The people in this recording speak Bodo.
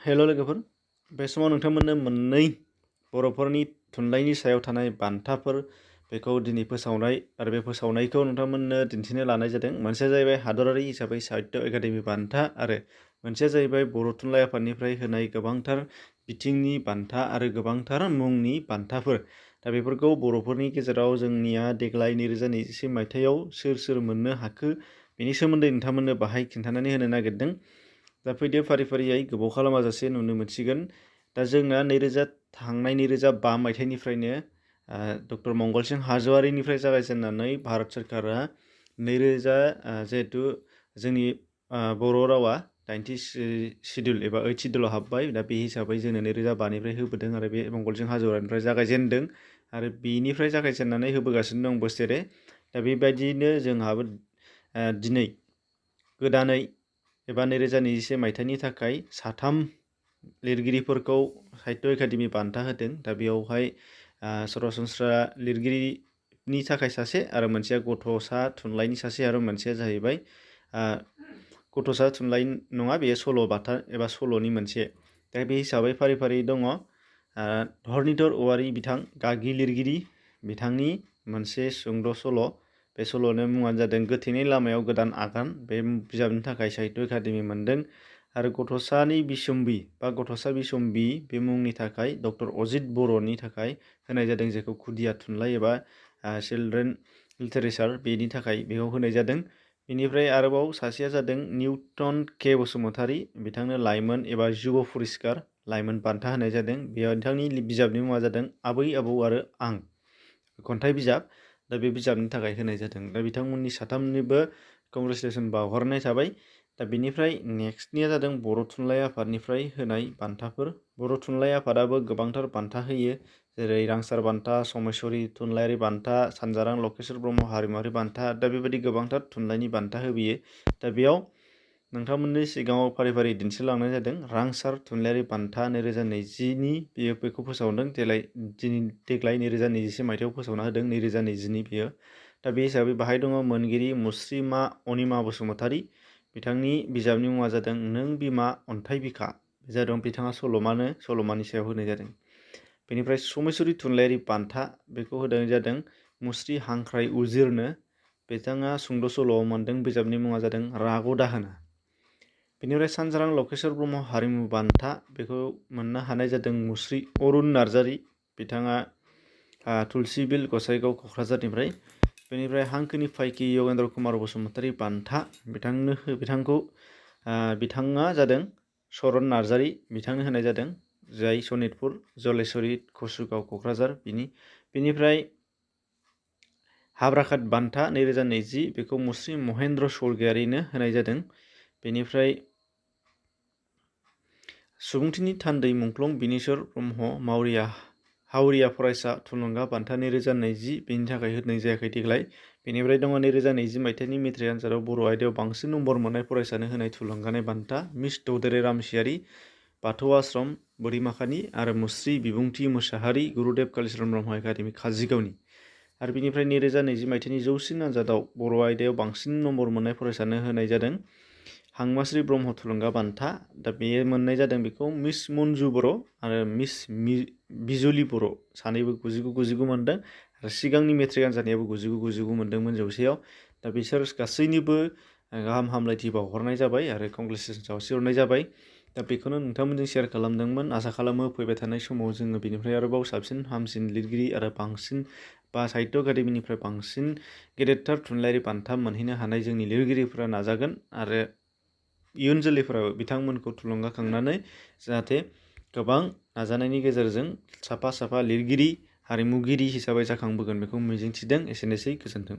हेल' लोगोफोर, बे समाव नोंथांमोननो मोननै बर'फोरनि थुनलाइनि सायाव थानाय बान्थाफोर बेखौ दिनै फोसावनाय आरो बे फोसावनायखौ नोंथांमोननो दिन्थिनो लानाय जादों। मोनसेया जाहैबाय हादरारि हिसाबै साहित्य एकाडेमि बान्था आरो मोनसेया जाहैबाय बर' थुनलाइ आफादनिफ्राय होनाय गोबांथार बिथिंनि बान्था आरो गोबांथार मुंनि बान्थाफोर। दा बेफोरखौ बर'फोरनि गेजेराव जोंनिया देग्लाय 2021 मायथाइयाव सोर सोर मोननो हाखो बेनि सोमोन्दै नोंथांमोननो बाहाय खिन्थानानै होनो नागिरदों। दा फैदो फारि फारियै गोबाव खालामाजासे नुनो मोनसिगोन। दा जोंना 2005 मायथाइनिफ्रायनो डक्टर मंगलसिं हाज'वारिनिफ्राय जागायजेननानै भारत सोरखारा जिहेतु जोंनि बर' रावा 8थि सिडिउल एबा 8 सिडिउलाव हाबबाय। दा बे हिसाबै जोंनो 2005निफ्राय होबोदों आरो बे मंगलसिं हाज'वारिनिफ्राय जागायजेनदों आरो बेनिफ्राय जागायजेननानै होबोगासिनो दं बोसोरे। दा बेबायदियैनो जोंहाबो दिनै गोदानै एबा 2021 मायथाइनि थाखाय 3 लिरगिरिफोरखौ साहित्य एकाडेमि बान्था होदों। दा बेयावहाय सरासनस्रा लिरगिरिनि थाखाय सासे आरो मोनसेया गथ'सा थुनलाइनि सासे आरो मोनसेया जाहैबाय गथ'सा थुनलाइ नङा, बेयो सल'बाथा एबा सल'नि मोनसे। दा बे हिसाबै फारि फारि दङ धरनिधर औवारि बिथां गागि लिरगिरि, बिथांनि मोनसे सुंद' सल'। बे सल'नि मुङानो जादों गोथैनि लामायाव गोदान आगान। बे बिजाबनि थाखाय साहित्य एकाडेमि मोनदों। आरो गथ'सानि बिसम्बि बा गथ'सा बिसम्बि बे मुंनि थाखाय डक्टर अजित बर'नि थाखाय होनाय जादों, जेखौ खुदिया थुनलाइ एबा चिलड्रेन लिटारेचार बेनि थाखाय बेयाव होनाय जादों। बेनिफ्राय आरोबाव सासेया जादों निउटन के बसुमतारी, बिथांनो लाइमोन एबा युव पुरस्कार लाइमोन बान्था होनाय जादों। बिथांनि बिजाबनि मुङा जादों आबै आबौ आरो आं, खन्थाइ बिजाब। दा बे बिजाबनि थाखाय होनाय जादों। दा बिथांमोननि 3निबो कंग्रेचुलेसन बावहरनाय थाबाय। दा बेनिफ्राय नेक्स्टनिया जादों बर' थुनलाइ आफादनिफ्राय होनाय बान्थाफोर। बर' थुनलाइ आफादाबो गोबांथार बान्था होयो, जेरै रांसार बान्था, समेश्वरी थुनलाइयारि बान्था, सानजारां लकेश्वर ब्रह्म हारिमुवारि बान्था। दा बेबायदि गोबांथार थुनलाइनि बान्था होबोयो। दा बेयाव नोंथांमोननि सिगाङाव फारि फारि दिन्थिलांनाय जादों रांसार थुनलाइयारि बान्था 2020नि बेखौ फोसावदों। देग्लाय 2021 मायथाइयाव फोसावना होदों, 2020नि बेयो। दा बे हिसाबै बाहाय दङ मोनगिरि मुस्रि मा अनिमा बसुमतारी, बिथांनि बिजाबनि मुङा जादों नों बिमा अन्थाइ बिखा। बे जादों बिथाङा सल'मानि सायाव होनाय जादों। बेनिफ्राय समेश्वरी थुनलाइयारि बान्था बेखौ होनाय जादों मुस्रि हांख्राय उजिरनो, बिथाङा सुंद' सल'आव मोनदों। बिजाबनि मुङा जादों राग' दाहोना। बेनिफ्राय सानजारां लकेश्वर ब्रह्म हारिमु बान्था बेखौ मोननो हानाय जादों मुस्रि अरुण नार्जारी, बिथाङा तुलसि बिल गसाइगाव क'क्राझारनिफ्राय। बेनिफ्राय हांखोनि फायखि यगेन्द्र कुमार बसुमतारी बान्था बिथाङा जादों चरन नार्जारी, बिथांनो होनाय जादों, जाय सनितपुर जलेश्वरी कसुगाव क'क्राझार बेनिफ्राय हाब्राखात बान्था 2020 बेखौ मुस्रि महेन्द्र स्वर्गियारिनो होनाय जादों। बेनिफ्राय सुबुंथिनि थान्दै मुंख्लं बिनेश्वर ब्रह्म हावरिया फरायसा थुलुंगा बान्था 2020 बेनि थाखाय होनाय जायाखै देग्लाय। बेनिफ्राय दङ 2020 मायथाइनि मेट्रिक आनजादाव बर' आयदायाव बांसिन नम्बर मोननाय फरायसानो होनाय थुलुंगानाय बान्था मिस दौदेरे रामसियारि, बाथौ आश्रम बोरिमाखानि आरो मुस्रि बिबुंथि मोसाहारि, गुरुदेब कालिचरन ब्रह्म एकाडेमि काजिगावनि। आरो बेनिफ्राय 2020 मायथाइनि जौसिन आनजादाव बर' आयदायाव बांसिन नम्बर मोननाय फरायसानो होनाय जादों हांमाश्री ब्रह्म थुलुंगा बान्था। दा बेयो मोननाय जादों बेखौ मिस मन्जु बर' आरो मिस बिजुलि बर', सानैबो 99 मोनदों। आरो सिगांनि मेट्रिक आनजादनियाबो 99 मोनदोंमोन जौसेयाव। दा बिसोर गासैनिबो गाहाम हामलायथि बावहरनाय जाबाय आरो कंग्रेचुलेसन जासिहरनाय जाबाय। दा बेखौनो नोंथांमोनजों शेयार खालामदोंमोन। आसा खालामो फैबाय थानाय समाव जोङो बेनिफ्राय आरोबाव साबसिन हामसिन लिरगिरि आरो बांसिन बा साहित्य एकाडेमिनिफ्राय बांसिन गेदेरथार थुनलाइयारि बान्था मोनहैनो हानाय जोंनि लिरगिरिफोरा नाजागोन आरो इयुन जोलैफोराबो बिथांमोनखौ थुलुंगाखांनानै जाहाथे गोबां नाजानायनि गेजेरजों साफा लिरगिरि, हारिमुगिरि हिसाबै जाखांबोगोन बेखौ मिजिंथिदों। एसेनोसै, गोजोन्थों।